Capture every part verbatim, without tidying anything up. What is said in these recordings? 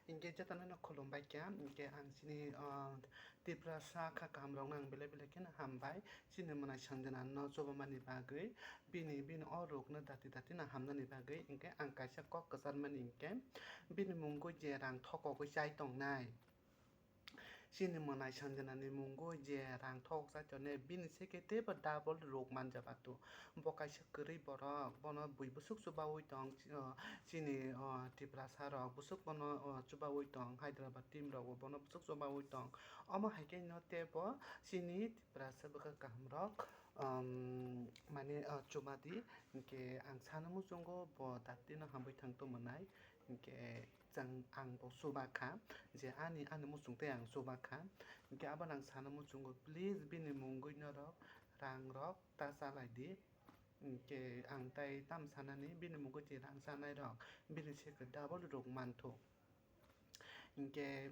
Hinkhe jotono no khulumbai kha, hinkhe ang chini, ah, Tiprasa kha kahamrokno ang belai belai kheno hambai, chini mwnai Sanjana no chubamani bagwi, bini, bini o rokno dati dati no hamnani bagwi, hinkhe ang kaisa kok kwcharmani hinkhe, bini mungwi je rang thokogwi chai tongnai, chini mwnai Sanjanani mungwi je rang thok chai tongnai, bini se khe teibo double rok manjak atu. Bo kaisa kwrwi borok, bono bui bwswk chubaui tong, o, chini, o, Tiprasa rok bwswk bono, o, chubaui tong, Hyderabad team rok bo bono bwswk chubaui tong. Omo hai khe no teibo chini Tiprasa bwkha kaham rok, um, mane, o, chubadi, hinkhe ang sana muchungo bo dati no hambai thang tongmani, hinkhe chwng ang bo chuba kha, je ani, ani muchung tei ang chuba kha, hinkhe abono ang sana muchungo, please bini mungwi norok rang rok ta chalai di. Hinkhe ang tai tamo sanani, bini mungwi je rang chanai rok, bini se khe double rok manthu. Hinkhe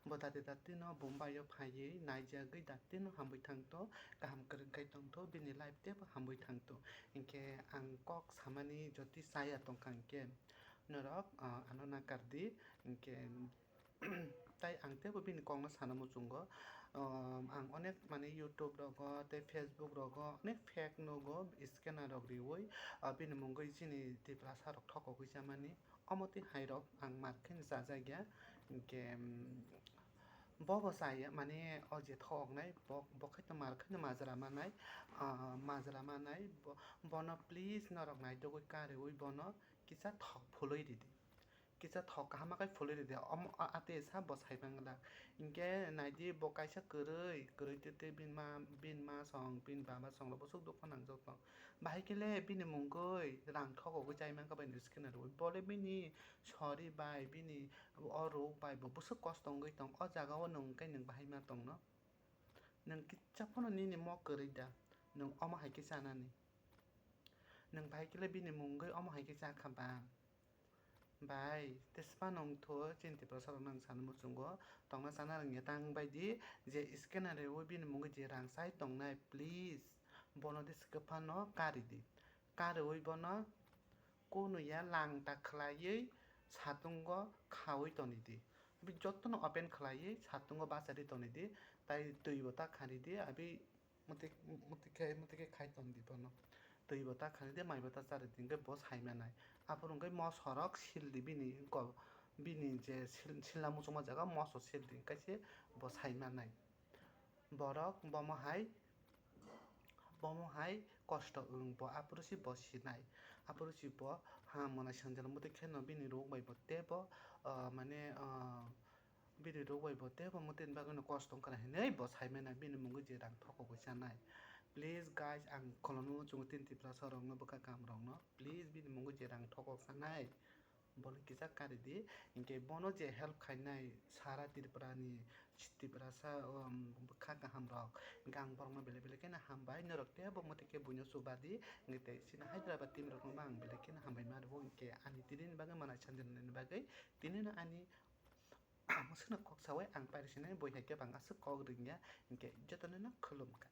bo dati dati no Bombay o phaiwi naijagwi dati no hamwi thangto, kaham kwrwng khai tongtho, bini life teibo hamwi thangtho. Hinkhe ang kok samani jotoi chaya tongkha hinkhe norok, ah, ano nakar di, hinkhe tai ang teibo bini kokno sana muchungo. Um, ang onek mane YouTube rogo tei Facebook rogo onek fake nugo, scanner rok riui, ah, bini mungwi chini Tiprasa rok thokogwi chamani. Omo twi hai rok ang mar khe chajakya, hinkhe, um, bo bo chaya mane o je thoknai bo, bo khai to mar khe majra manai, ah, majra manai bo, bono please norok naitugwi kariui bono kisa thok phului ridi. Kisa thok kaham khe phului ridi. Omo, a, a, tei sa bo sai mangla. Hinkhe naidi bo kaisa kwrwi, kwrwi tei tei bini ma, bini ma song, bini baba song rok bwswk dukha nangjak tong. Bahai khe le bini mungwi rang thokogwi chai mankha bai no scanner rwi. Bo le bini sorry bai, bini o rok bai bo bwswk kosto wngwi tong. O jaga o nwng khe nwng bahai ma tongno. Nwng kisa phano nini mok kwrwi da. Nwng omo hai khe chanani. Nwng bahai khe le bini mungwi omo hai khe cha kha ba. Bai, tei spa nung tho chini Tiprasa rok nang sana muchungo tongna sana rwngya tang bai di je scanner rwi bini mungwi je rang chai tongnai, please bono de swkhe phano kari di. Karwi bono kunu ya lang ta khlaiwi satungo khaui toni di. Abi jotono open khlaiwi satungo bachari toni di, tai twi bo ta khari di, abi Mwtwi, mwtwi khe, mwtwi khe khai ton di bono. Twi bo ta khani de, mai bo ta chari di, hwnkhe bo sai manai. Aphuru hwnkhe moso rok sil di bini, ko-, bini je sil-, silna muchungma jaga moso sil di, hwnkhe se bo sai manai. Borok bomo hai, bomo hai kosto wng bo, aphuru se bo sinai. Aphuru se bo ha mwnai sanjal mwtwi kheno bini rok bai bo tebo, ah, mane, ah, Bini rok bai bo teibo mwtwini bagwino kosto wngkha hinwi bo sai mano, bini mungwi je rang thokogwi chanai. Please guys, ang khulumno chwngo tini Tiprasa rokno, bwkha kaham rokno, please bini mungwi je rang thokok chanai, bole kisa kari di. Hinkhe bono je help khainai sara Tripura ni Tiprasa, um, bwkha kaham rok, hinkhe ang borokno belai belai kheno hambai, norok teibo mwtwi khe buino chuba di. Hinkhe tei chini Hyderabad team rokno bo ang belai kheno hambai ma rwo, hinkhe ani tini ni bagwi mwnai sanjani bagwi tini no ani Ang swkno kok saui ang pairi sinai bui hai khe bang aswk kok rwngya, hinkhe jotono no khulum kha.